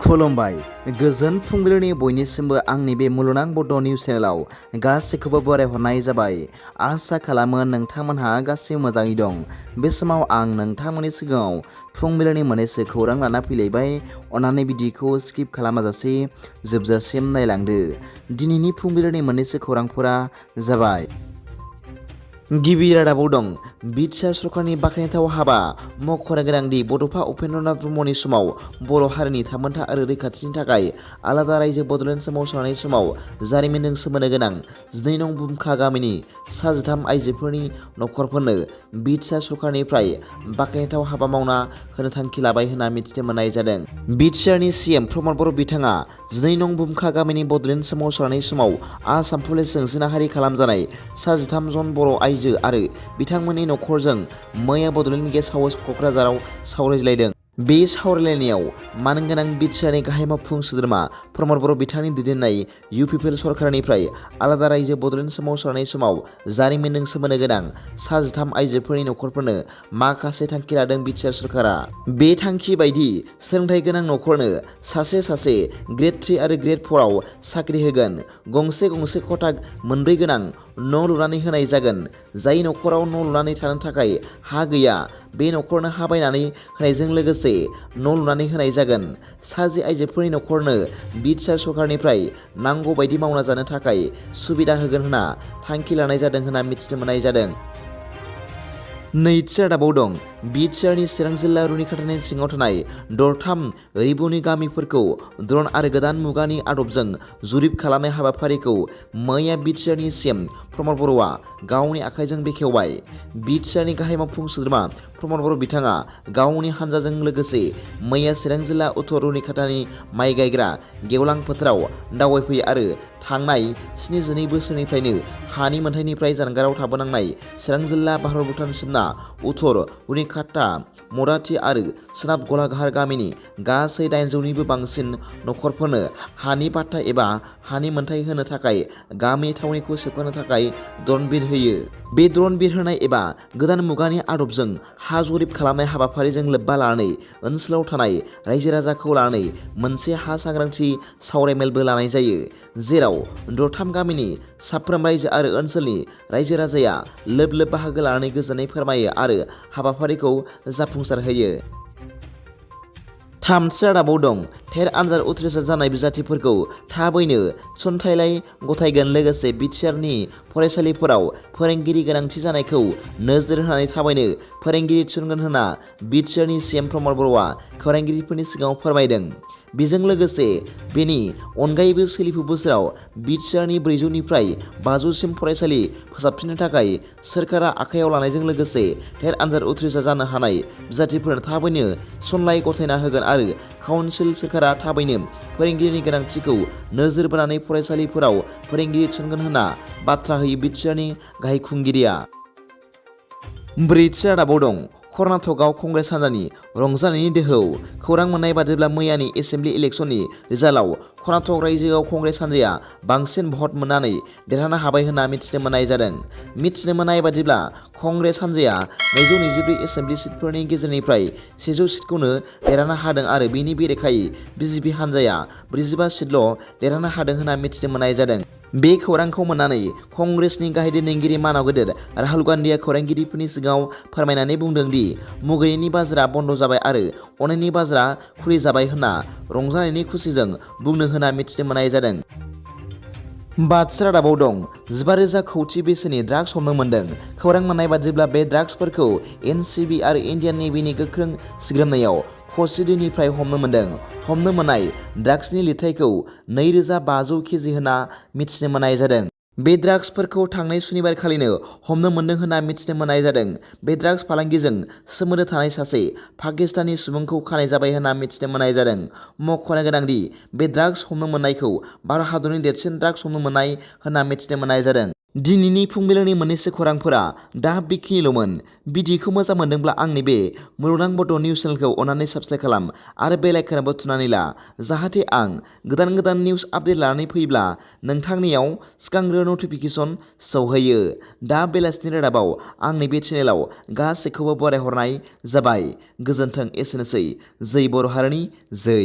खुलुमबाय गोजोन फुंबिलिनि बयनिसिमबो आंनि बे मुलुगनां बड' निउस चेनेलाव गासैखौबो बरायहरनाय जाबाय। आसा खालामो नोंथांमोनहा गासैबो मोजाङै दं। बे समाव आं नोंथांमोननि सिगाङाव फुंबिलिनि मोननैसो खौरां लाना फैलायबाय। अन्नानै भिडिअखौ स्किप खालामाजासे जोबजासिम नायलांदो। दिनैनि फुंबिलिनि मोननैसो खौरांफोरा जाबाय। गिबि रादाबाव दं BTR सरकारनि बाख्नायथाव हाबा। मख'नो गोनांदि बड'फा उपेन्द्रनाथ ब्रह्मनि समाव बर' हारिनि थामोनथा आरो रैखाथिनि थाखाय आलादा रायजो बड'लेण्ड सोमावसारनाय समाव जारिमिनजों सोमोन्दो गोनां 12 नं बुमखा गामिनि सा 13 आइजोफोरनि नखरफोरनो BTR सरकारनिफ्राय बाख्नायथाव हाबा मावना होनो थांखि लाबाय होनना मिथिनो मोननाय जादों। BTRनि CM प्रमद बर' बिथाङा 12 नं बुमखा गामिनि बड'लेण्ड सोमावसारनाय समाव आसाम पुलिसजों जिनाहारि खालामजानाय सा 13 जन बर' आइजो आरो बिथांमोननि नखरजों मैया बड'लेण्ड गेस्ट हाउस क'क्राझाराव सावरायज्लायदों। बे सावरायलायनायाव मानगोनां BTRनि गाहाय मावफुं सोद्रोमा प्रमद बर' बिथांनि दैदेननाय UPPL सरकारनिफ्राय आलादा रायजो बड'लेण्ड सोमावसारनाय समाव जारिमिनजों सोमोन्दो गोनां सा 13 आइजोफोरनि नखरफोरनो माखासे थांखि लादों BTR सरकारा। बे थांखि बायदि सोलोंथाइ गोनां नखरनो सासे ग्रेड 3 आरो ग्रेड 4 आव साख्रि होगोन। गंसे खथा मोनब्रै गोनां न' लुनानै होनाय जागोन। जाय नखराव न' लुनानै थानो थाखाय हा गैया बे नखरनो हा बायनानै होनायजों लोगोसे न' लुनानै होनाय जागोन। सा 10 आइजोफोरनि नखरनो BTR सरकारनिफ्राय नांगौ बायदि मावना जानो थाखाय सुबिदा होगोन होनना थांखि लानाय जादों होनना मिथिनो मोननाय जादों। नैथि रादाबाव दं BTRनि चिरां जिल्ला रुनिखाथानि सिङाव थानाय दरथाम रिबुनि गामिफोरखौ ड्रन आरो गोदान मुगानि आदबजों जुरिब खालामनाय हाबाफारिखौ मैया BTRनि CM प्रमद बर'आ गावनि आखाइजों बेखेवबाय। BTRनि गाहाय मावफुं सोद्रोमा प्रमद बर' बिथाङा गावनि हानजाजों लोगोसे मैया चिरां जिल्ला उत्तर रुनिखाथानि माइ गायग्रा गेवलां फोथाराव दावबायफैयो आरो थांनाय 72 बोसोरनिफ्रायनो हानि मोनथायनिफ्राय जानगाराव थाबोनांनाय चिरां जिल्ला भारत भुटान सिमना उत्तर रुनिखाथा मदाथि आरो सोनाब गलाघाट गामिनि गासै 800निबो बांसिन नखरफोरनो हानि पाट्टा एबा हानि मोनथाय होनो थाखाय गामि थावनिखौ सेबखांनो थाखाय ड्रन बिर होयो। बे ड्रन बिर होनाय एबा गोदान मुगानि आदबजों हा जरिब खालामनाय हाबाफारिजों लोब्बा लानानै ओनसोलाव थानाय रायजो राजाखौ लानानै मोनसे हा सांग्रांथि सावरायमेलबो लानाय जायो। जेराव दरथाम गामिनि साफ्रोम रायजो आरो ओनसोलनि रायजो राजाया लोब बाहागो लानानै गोजोननाय फोरमायो आरो हाबाफारिखौ जाफुंसारहोयो। थामथि रादाबाव दं टेट आनजाद उथ्रिसार जानाय बिजाथिफोरखौ थाबैनो थिसनथाइलाय गथायगोन। लोगोसे BTRनि फरायसालिफोराव फोरोंगिरि गोनांथि जानायखौ नोजोर होनानै थाबैनो फोरोंगिरि थिसनगोन होनना BTRनि CM प्रमद बर'आ खौरांगिरिफोरनि सिगाङाव फोरमायदों। बेजों लोगोसे बेनि अनगायैबो सोलिफु बोसोराव BTRनि 400निफ्राय 500सिम फरायसालि फोसाबफिननो थाखाय सोरखारा आखायाव लानायजों लोगोसे टेट आनजाद उथ्रिसार जानो हानाय बिजाथिफोरनो थाबैनो थिसनथाइ गथायना होगोन आरो काउन्सिल सोरखारा थाबैनो फोरोंगिरिनि गोनांथिखौ नोजोर बोनानै फरायसालिफोराव फोरोंगिरि थिसनगोन होनना बाथ्रा होयो BTRनि गाहाय खुंगिरिया। ब्रैथि रादाबाव दं कर्नाटकआव कंग्रेस हान्जानि रंजानायनि दोहौ। खौरां मोननाय बादिब्ला मैयानि एसेम्बलि इलेक्शननि रिजाल्टआव कर्नाटक रायजोआव कंग्रेस हान्जाया बांसिन भट मोननानै देरहानो हाबाय होनना मिथिनो मोननाय जादों। मिथिनो मोननाय बादिब्ला कंग्रेस हान्जाया 224 एसेम्बलि सिटफोरनि गेजेरनिफ्राय 100 सिटखौनो देरहानो हादों आरो बेनि बेरेखायै BJP हान्जाया 45 सिटल' देरहानो हादों होनना मिथिनो मोननाय जादों। बे खौरांखौ मोननानै कंग्रेसनि गाहाय दैदेनगिरि मानाव गेदेर राहुल गान्धीया खौरांगिरिफोरनि सिगाङाव फोरमायनानै बुंदों दि मुगैनायनि बाजारा बन्द जाबाय आरो अननायनि बाजारा खुलि जाबाय होनना रंजानायनि खुसिजों बुंनो होना मिथिनो मोननाय जादों। बाथि रादाबाव दं 15,000 कौटि बेसेननि ड्राग्स हमनो मोनदों। खौरां मोननाय बादिब्ला बे ड्राग्सफोरखौ NCB आरो इन्डियान नेभिनि गोख्रों सिग्रोमनायाव कस्टडिनिफ्राय हमनो मोनदों। हमनो मोननाय ड्राग्सनि लिरथायखौ 2,500 केजि होनना मिथिनो मोननाय जादों। बे ड्राग्सफोरखौ थांनाय सुनिबारखालिनो हमनो मोनदों होनना मिथिनो मोननाय जादों। बे ड्राग्स फालांगिजों सोमोन्दो थानाय सासे पाकिस्तानी सुबुंखौ खानाय जाबाय होनना मिथिनो मोननाय जादों। मख'नो गोनांदि बे ड्राग्स हमनो मोननायखौ भारत हादरनि देरसिन ड्राग्स हमनो मोननाय होनना मिथिनो मोननाय जादों। दिनैनि फुंबिलिनि मोननैसो खौरांफोरा दा बेखिनिल'मोन। भिडिअखौ मोजां मोनदोंब्ला आंनि बे मुलुगनां बड' निउस चेनेलखौ अन्नानै साबस्क्राइब खालाम आरो बेल आइकनआवबो थुनानै ला जाहाथे आं गोदान निउस आपडेट लानानै फैब्ला नोंथांनियाव सिगांग्रो नटिफिकेसन सौहैयो। दा बेलासिनि रादाबाव आंनि बे चेनेलाव गासैखौबो बरायहरनाय जाबाय। गोजोन्थों। एसेनोसै। जै बर' हारिनि जै।